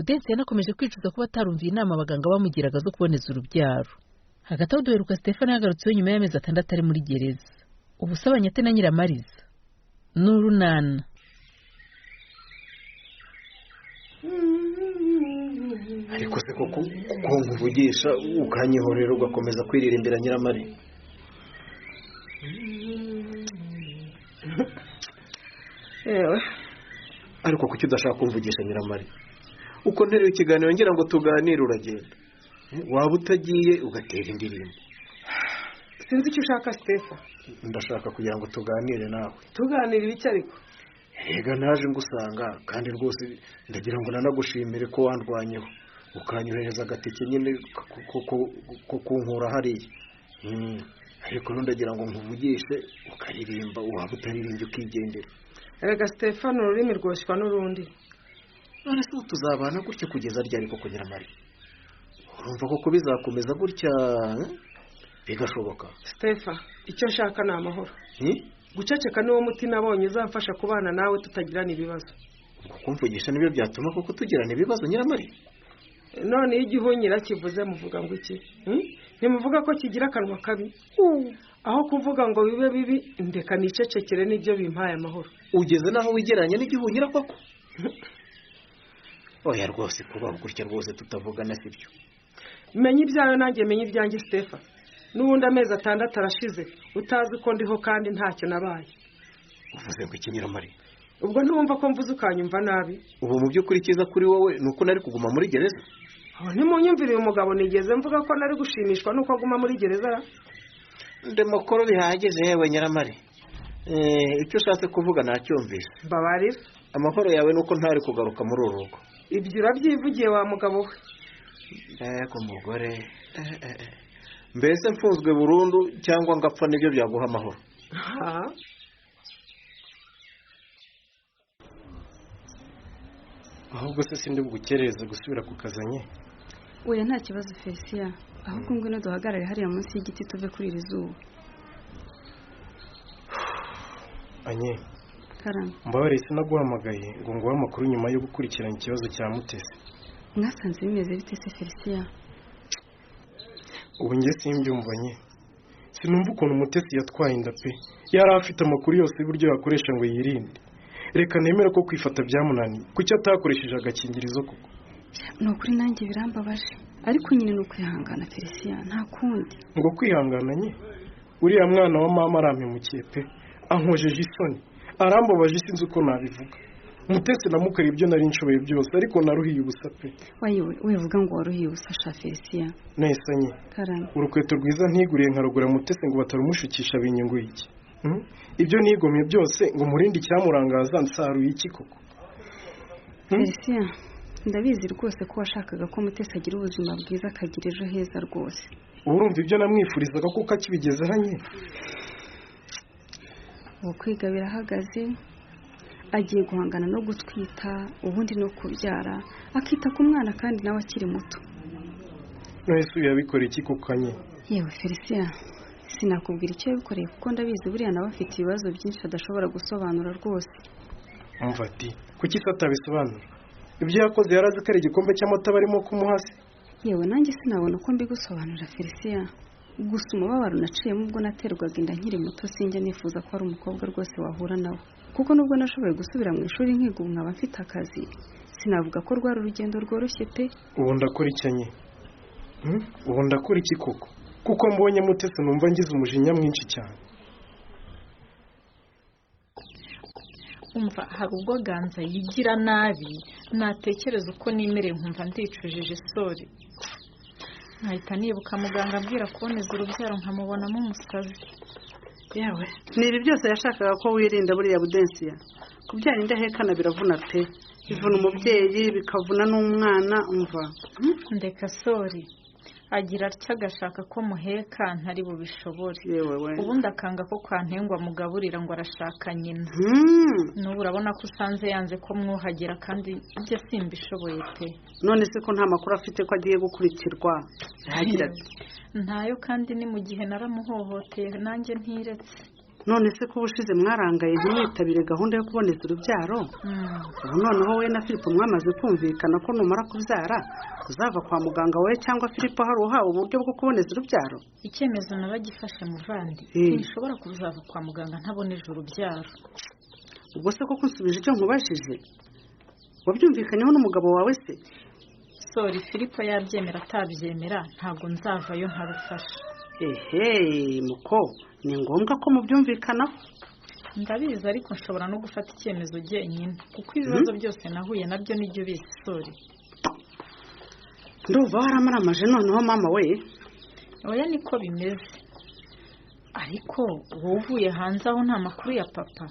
Budensi yanakomeje kwicuza kuba atarumviye inama abaganga bamugiraga zo kuboneza urubyaro. Hagati aho duheruka Stefano yagarutseho nyuma y'amezi 6 ari muri gereza. Ubusabanye ate na Nyiramariza n'urunana. Ariko se koko kuko nkuvugisha ukanyihorera ugakomeza kwiririmbira Nyiramari? Yewe, ariko kuki udashaka kumvugisha Nyiramari? Uko ntereye ikiganiro ngira ngo tuganire uragenda, waba utagiye ugatera indirimbo. Sinzi icyo ushaka Stefa. Ndashaka kugira ngo tuganire nawe. Tuganire ibiki ariko? Ega naje ngusanga kandi rwose ndagira ngo nanagushimire ko wandwanyeho ukanyohereza agatike nyine ko kunkura hariya. Ariko ndagira ngo nkuvugishe ukaririmba, waba utaririmbye ukigendera. Erega Stefano ururimi rwoshywa n'urundi. None se tuzabana gutya kugeza ryari koko Nyiramari? Urumva koko bizakomeza gutya bigashoboka? Stefa, icyo nshaka ni amahoro. Guceceka niwo muti nabonye uzamfasha kubana nawe tutagirana ibibazo. Kumvugisha nibyo byatuma koko tugirana ibibazo Nyiramari? None iyo igihunyira kivuze muvuga ngo iki? Ntimuvuga ko kigira akanwa kabi? Aho kuvuga ngo bibe bibi ndeka nicecekere nibyo bimpaye amahoro. Ugeze naho wigereranya n'igihunyira koko? Oya rwose kubaho gutya rwose tutavugana sibyo. Menya ibyawe nanjye menya ibyanjye Stefa. N'ubundi amezi 6 arashize utazi ko ndiho kandi ntacyo nabaye. Uvuze ngo iki Nyiramari? Ubwo ntiwumva ko mvuze ukanyumva nabi? Ubu mu by'ukuri cyiza kuri wowe ni uko nari kuguma muri gereza. Aho ntimunyumvire uyu mugabo nigeze mvuga ko nari gushimishwa nuko aguma muri gereza? Ndemokoro bihagije yewe Nyiramari. Icyo ushatse kuvuga nacyumvise. Mbabarira. Amahoro yawe nuko ntari kugaruka muri uru rugo. Ibyo urabyivugiye wa mugabo we. Mbega umugore. Mbese mfunzwe burundu cyangwa ngapfa nibyo byaguha amahoro? Ahubwo se sindi bugukerereze gusubira ku kazanye? Oya nta kibazo Felicien, ahubwo ngwino duhagarare hariya munsi y'igiti tuve kuri iri zuba. Anye, karame. Mbabarire sinaguhamagaye ngo nguhe amakuru nyuma yo gukurikirana ikibazo cya Mutesi. Mwasanze bimeze bite se Felicien? Ubu njye simbyumvanye. Sinumva ukuntu Mutesi yatwaye inda pe. Yari afite amakuru yose y'uburyo yakoresha ngo yirinde. Reka nemere ko kwifata byamunaniye. Kuki atakoresheje agakingirizo koko? Ni ukuri nanjye birambabaje. Ariko nyine ni ukwihangana Felicien, nta kundi. Ngo kwihangana nye? Uriya mwana wa mama arampemukiye pe. Ankojeje isoni. Arambabaje sinzi uko nabivuga. Mutesi namukoreye ibyo nari nshoboye byose ariko naruhiye ubusa pe. Wayiwe uvuga ngo waruhiye ubusa sha Felicien. Nahise nye. Karame. Urukweto rwiza ntiguriye nkarugura Mutesi ngo batarumushucisha binyunguye iki? Ibyo nigomye byose ngo murinde icyamurangaza nsaruye iki koko? Felicien, ndabizi rwose ko washakaga ko Mutesi agira ubuzima bwiza akagira ejo heza rwose. Urumva ibyo namwifurizaga kuko akibigezeho nye. Ubu kwiga birahagaze, agiye guhangana no gutwita ubundi no kubyara, akita ku mwana kandi nawe akiri muto. None se yabikoreye iki koko nye? Yewe Felicien, sinakubwira icyo yabikoreye kuko ndabizi buriya nawe afite ibibazo byinshi adashobora gusobanura rwose. Umva ati kuki se atabisobanura? Ibyo yakoze yarazi ko ari igikombe cy'amata barimo kumuhasi. Yewe nanjye sinabona uko mbigusobanura Felicien. Gusa umubabaro naciyemo ubwo naterwaga inda nkiri muto sinjya nifuza ko ari umukobwa rwose wahura nawe. Kuko nubwo nashoboye gusubira mu ishuri nkiga ubu nkaba mfite akazi, sinavuga ko rwari urugendo rworoshye pe. Ubu ndakora iki nye? Ubu ndakora iki koko? Kuko mbonye Mutesi numva ngize umujinya mwinshi cyane. Umva hari ubwo Ganza yigira nabi, natekereza uko nimereye nkumva ndicujije sori. Nkahita nibuka muganga ambwira kuboneza urubyaro nkamubonamo umusazi. Yewe, ni ibi byose yashakaga ko wirinda buriya Budensiya. Kubyara indahekana biravuna pe. Bivuna umubyeyi bikavuna n'umwana. Umva ndeka sori. Agira atya agashaka ko muheka ntari bubishobore. Ubundi akanga ko kwantengwa mugaburira ngo arashaka nyina. N'ubu urabona ko usanze yanze ko mwuhagira kandi ibyo simbishoboye pe. None se ko nta makuru afite ko agiye gukurikirwa? Yagira ati ntayo kandi ni mu gihe naramuhohoteye nanjye ntiretse. None se ko ubushize mwarangaye ntimwitabire gahunda yo kuboneza urubyaro, ubu noneho we na Filipo mwamaze kumvikana ko numara kubyara uzava kwa muganga wowe cyangwa Filipo hari uhawe uburyo bwo kuboneza urubyaro? Icyemezo nabagifashe muvandi, sinshobora kuzava kwa muganga ntaboneje urubyaro. Ubwo se koko unsubije icyo nkubajije? Wabyumvikanyeho n'umugabo wawe se? Sori, Filipo yabyemera atabyemera ntabwo nzavayo ntarufasha. Ehe muko, ni ngombwa ko mubyumvikanaho. Ndabizi, ariko nshobora no gufata icyemezo jyenyine kuko ibibazo byose nahuye nabyo nibyo ubizi Sori. Ndumva waramaramaje noneho mama we. Oya niko bimeze, ariko wowe uvuye hanze aho nta makuru ya papa.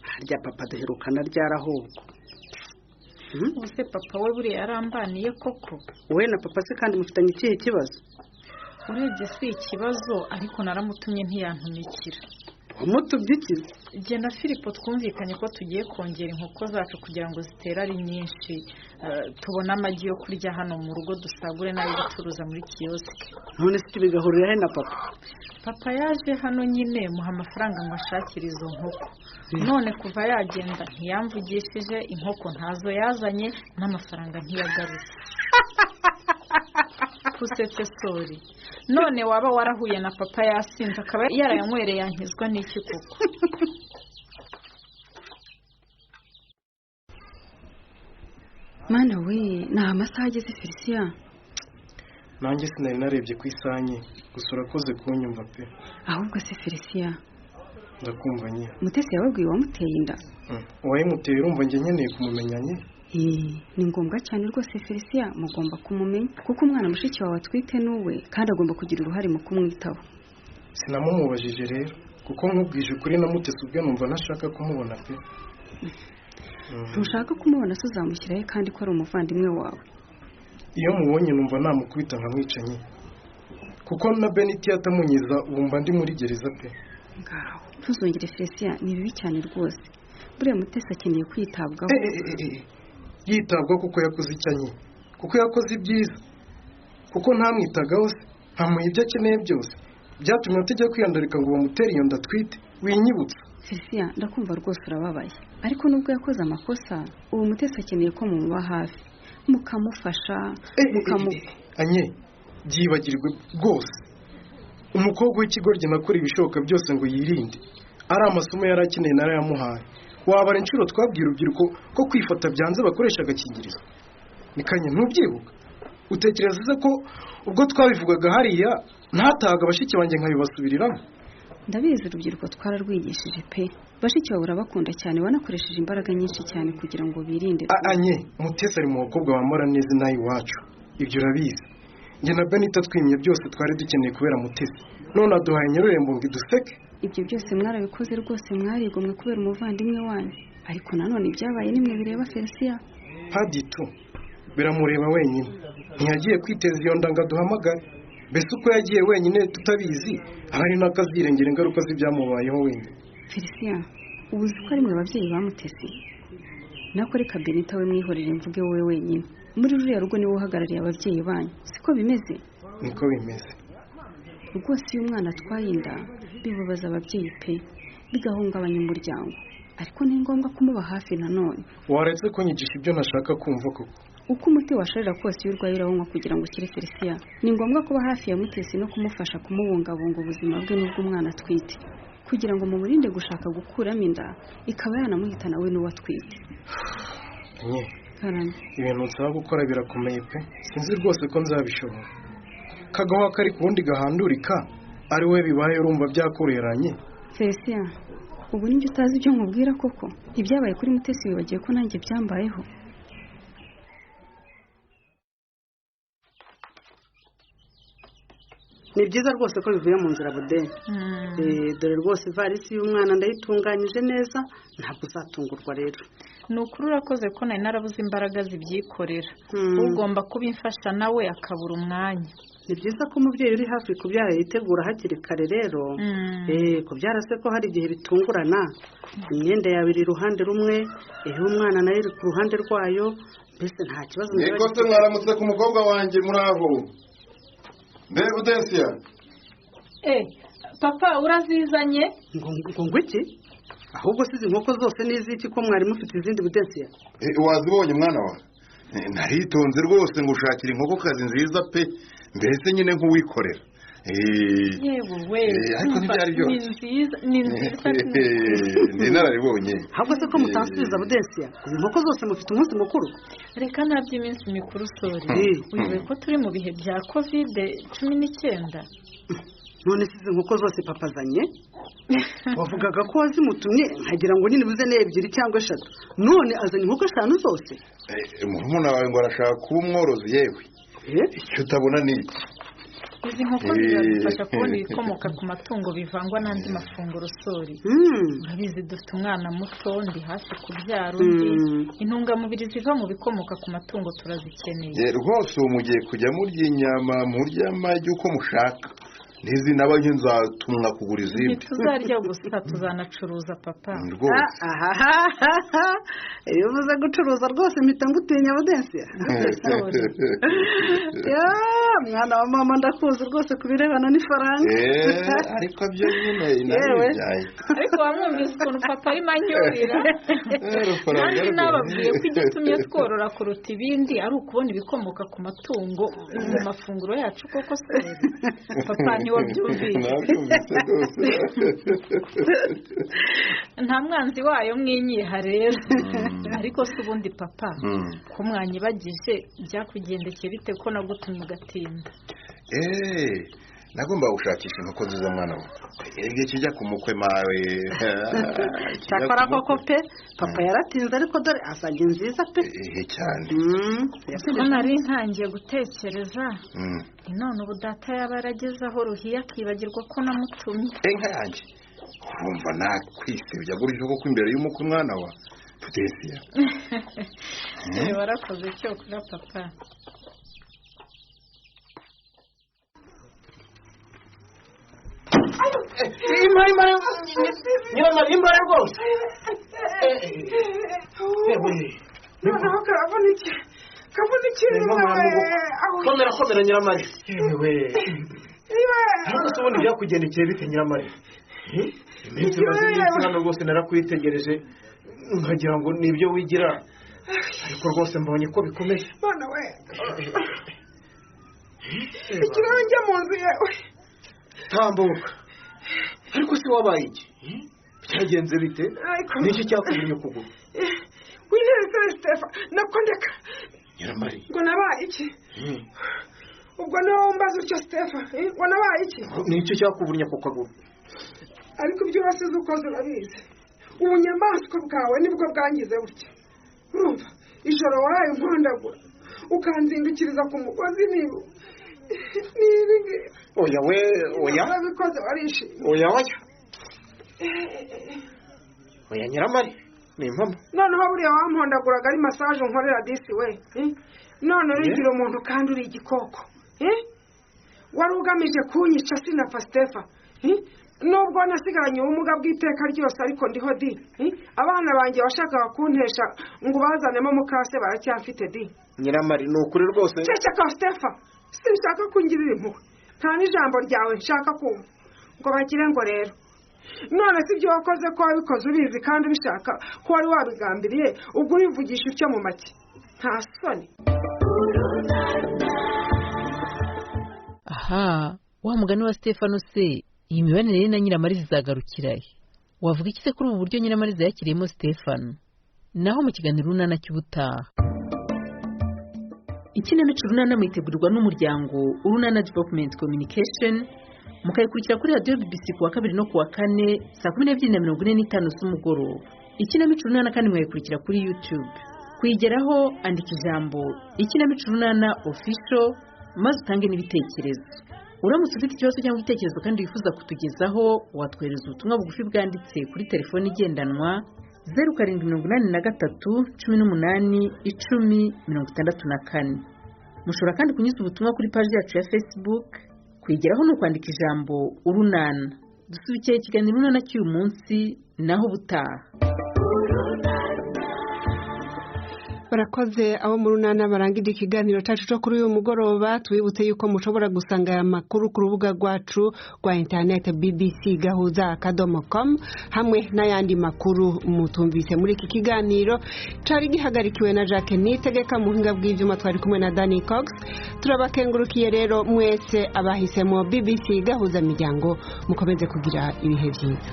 Harya papa duherukana ryarahubwo. Ubuse papa we buriya yarambaniye koko? Wowe na papa se kandi mufitanye ikihe kibazo? Urebye si ikibazo, ariko naramutumye ntiyantumikira. Wamutumye iki? Jye na Filipo twumvikanye ko tugiye kongera inkoko zacu kugira ngo zitere ari nyinshi, tubone amagi yo kurya hano mu rugo, dusagure n'ayo gucuruza muri kiyosike. None se bigahurira he na papa? Papa yaje hano nyine muha amafaranga ngo ashakire izo nkoko, none kuva yagenda ntiyamvugishije, inkoko ntazo yazanye n'amafaranga ntiyagarutse. Usetse Sori, none waba warahuye na papa yasinze akaba yarayanywereye yankizwa n'iki koko? Mana we, ni amasaha ageze Felicien. Nanjye sinari narebye ku isaha nke, gusa urakoze kunyumva pe. Ahubwo se Felicien, ndakumva nye. Mutesi yababwiye uwamuteye inda? Uwayimuteye urumva njye nkeneye kumumenya nye. Ni ngombwa cyane rwose Felicien, mugomba kumumenya kuko umwana mushiki wawe atwite n'uwe, kandi agomba kugira uruhare mu kumwitaho. Sinamumubajije rero kuko nkubwije ukuri na Mutesi ubwe numva ntashaka kumubona pe. Ntushaka kumubona se uzamushyirahe kandi ko ari umuvandimwe wawe? Iyo mubonye numva namukubita nkamwicanye, kuko na Beniti yatamunyiza ubumva ndi muri gereza pe. Ngaho ntuzongere Felicien, ni bibi cyane rwose. Buriya Mutesi akeneye kwitabwaho. Yitabwaho kuko yakoze icyanye, kuko yakoze ibyiza, kuko ntamwitagaho se nkamuha ibyo akeneye byose, byatumye atajya kwiyandarika ngo bamutere iyo nda atwite. Winyibutsa Felicien, ndakumva rwose urababaye, ariko nubwo yakoze amakosa, ubu Mutesi akeneye ko mumuba hafi, mukamufasha, Anye, byibagirwe rwose. Umukobwa w'ikigoryi nakora ibishoboka byose ngo yirinde, ari amasomo yari akeneye narayamuhaye. Wabara inshuro twabwira urubyiruko ko kwifata byanze bakoresha agakingirizo. Nikanye ntubyibuka? Utekereza ko ubwo twabivugaga hariya ntatahaga bashiki banjye nkabibasubiriramo? Ndabizi urubyiruko twararwigishije pe. Bashiki bawe urabakunda cyane, wanakoresheje imbaraga nyinshi cyane kugira ngo birinde. Anye, Mutesi ari mu bakobwa bambara neza inaha iwacu, ibyo urabizi. Njye na Benita twimye byose twari dukeneye kubera Mutesi, none aduhaye Nyarurembo ngo iduseke. Ibyo byose mwarabikoze rwose, mwarigomwe kubera umuvandimwe wanyu, ariko nanone ibyabaye nimwe bireba Felicien. Paditu biramureba wenyine, ntiyagiye kwiteza iyo nda ngo aduhamagare. Mbese uko yagiye wenyine tutabizi, ahari n'akazirengera ingaruka z'ibyamubayeho wenyine. Felicien, ubu uzi ko ari mwe ababyeyi ba Mutesi? Nako reka Benita we mwihorere mvuge wowe wenyine. Muri ruriya rugo niwe uhagarariye ababyeyi banyu, siko bimeze? Niko bimeze rwose. Iyo umwana atwaye inda bibabaza ababyeyi pe, bigahungabanya umuryango, ariko ni ngombwa kumuba hafi nanone. Waretse kunyigisha ibyo ntashaka kumva koko? Uko umuti washarira kose iyo urwaye urawunywa kugira ngo ukire Felicien. Ni ngombwa kuba hafi ya Mutesi no kumufasha kumubungabunga ubuzima bwe n'ubw'umwana atwite, kugira ngo mumurinde gushaka gukuramo inda ikaba yanamuhitana we n'uwo atwite. Ibintu nsaba gukora birakomeye pe, sinzi rwose ko nzabishobora. Kagaho kari ku wundi gahandurika ari we bibaye urumva byakoreranye. Felicien, ubu nibyo utazi ibyo nkubwira koko? Ibyabaye kuri Mutesi wibagiwe ko nanjye byambayeho? Ni byiza rwose ko bivuye mu nzira bude. Dore rwose ivarisi y'umwana ndayitunganyije neza, ntabwo uzatungurwa rero. Ni ukuri urakoze ko nari narabuze imbaraga zibyikorera. Ugomba kubimfasha nawe akabura umwanya. Ni byiza ko umubyeyi uri hafi kubyara yitegura hakiri kare rero. Kubyara se ko hari igihe bitungurana, imyenda yawe iri iruhande rumwe, iy'umwana nayo iri ku ruhande rwayo, mbese nta kibazo. Niko se mwaramutse ku mukobwa wanjye muri aho? Mbe Budensiya. Papa urazizanye? Ngo iki? Ahubwo si izi nkoko zose n'iziki ko mwari mufite izindi Budensiya? Wazibonye mwana wa? Naritonze rwose ngo ushakire inkokokazi nziza pe, mbese nyine nk'uwikorera. Yewe we, ariko ntibyari byose. Ni nziza. Ni inararibonye. Ahubwo se ko mutansubiza Budensiya, izi nkoko zose mufite umunsi mukuru? Reka ntabyo iminsi mikuru sori. Uyobewe ko turi mu bihe bya COVID-19. None se izi nkoko zose papa azanye? Wavugaga ko wazimutumye nkagira ngo nyine buze n'ebyiri cyangwa eshatu, none azanye inkoko 5 zose. Murumuna wawe ngo arashaka kuba umworozi. Yewe, icyo utabona ni iki? Izi nkoko zizadufasha kubona ibikomoka ku matungo bivangwa n'andi mafunguro sori. Urabizi dufite umwana muto, ndi hafi kubyara undi. Intungamubiri ziva mu bikomoka ku matungo turazikeneye rwose. Ubu mugiye kujya murya inyama, murya amagi uko mushaka. N'izi naba nzatumwa kugura izindi. Ntituzarya gusa, tuzanacuruza papa. Rwose. Iyo uvuze gucuruza rwose mpita ngutinya Budensiya. Mwana wa mama ndakuzi rwose ku birebana n'ifaranga. Ariko byo nyine inaribyaye. Ariko wamwumvise ukuntu papa arimo anyurira. Nanjye nababwiye ko igitumye tworora kuruta ibindi ari ukubona ibikomoka ku matungo mu mafunguro yacu koko se papa ntiwabyumvise. Nta mwanzi wayo mwinyiha rero. Ariko se ubundi papa ko mwanyibagije byakugendekeye bite ko nagutumye ugatinda? Nagomba gushakisha inkoko nziza mwana we. Igihe kijya ku mukwe mawe. Cyakora koko pe papa yaratinze, ariko dore azanye nziza pe. Cyane. Ko nari ntangiye gutekereza none ubu data yaba yarageze aho ruhiye akibagirwa ko namutumye. Inka yanjye urumva nakwisebya gutyo koko imbere y'umukwe mwana wa Budensiya. Warakoze cyokora papa. Impare Nyiramari, impare rwose. Noneho karavunikiye. Komera komera Nyiramari. Yewe. Ariko se ubundi byakugendekeye bite Nyiramari? Iminsi maze iminsi hano rwose narakwitegereje nkagira ngo nibyo wigira, ariko rwose mbonye ko bikomeye. Mana we. Ikirange mu nzu yewe. Tambuka. Ariko se wabaye iki? Byagenze bite? Niki cyakubuye ukuguru? Wineze Stefa, nako ndeka. Nyiramari. Ngo nabaye iki? Ubwo niwe wumbaza utyo Stefa, ngo nabaye iki? Niki cyakubuye ku kaguru? Ariko ibyo wasize ukoze urabizi. Ubunyamaswa bwawe nibwo bwangize butya. Urumva, ijoro waraye unkondagura, ukanzindukiriza ku mugozi niba nibi. Oya we, oya. Wabikoze warishimye. Oya oya. Oya Nyiramari, ni impamo. Noneho buriya wampondaguraga ari massage unkorera disi we. None urigira umuntu kandi uri igikoko. Wari ugamije kunyica sinapfa Stefa. Nubwo nasigaranye ubumuga bw'iteka ryose ariko ndiho di. Abana banjye washakaga kuntesha ngo ubazanemo mukase baracyafite di. Nyiramari ni ukuri rwose. Ceceka Stefa, sinshaka kungirira impuhwe. Nta n'ijambo ryawe nshaka kumva. Ngo bagire ngo rero. None si ibyo wakoze ko wabikoze ubizi kandi ubishaka ko wari wabigambiriye, ubwo urivugisha utyo mu make. Nta soni. Aha, wa mugani wa Stefano se, iyi mibanire ye na Nyiramariza izagarukira he? Wavuga iki se kuri ubu buryo Nyiramariza yakiriyemo Stefano? Naho mu kiganiro Urunana cy'ubutaha. Ikinamico Urunana mwitegurirwa n'umuryango Urunana Development Communication, mukayikurikira kuri radiyo BBC kuwa kabiri no kuwa kane saa 12:45 z'umugoroba. Ikinamico Urunana kandi mwayikurikira kuri YouTube. Kuyigeraho andika ijambo Ikinamico Urunana Official maze utange n'ibitekerezo. Uramutse ufite ikibazo cyangwa igitekerezo kandi wifuza kutugezaho, watwohereza ubutumwa bugufi bwanditse kuri telefoni igendanwa 0783 18 10 64. Mushobora kandi kunyuza ubutumwa kuri paji yacu ya Facebook. Kuyigeraho ni ukwandika ijambo Urunana. Dusubikiye ikiganiro Urunana cy'uyu munsi, naho ubutaha. Barakoze abo mu runana barangije ikiganiro cyacu cyo kuri uyu mugoroba. Tubibutse yuko mushobora gusanga aya makuru ku rubuga rwacu rwa interineti bbcgahuza.com hamwe n'ayandi makuru mutumvise muri iki kiganiro cari gihagarikiwe na Jacques Nitegeka, mu buhinga bw'ivyuma twari kumwe na Danny Cox. Turabakengurukiye rero mwese abahisemo BBC Gahuza Miryango, mukomeze kugira ibihe byiza.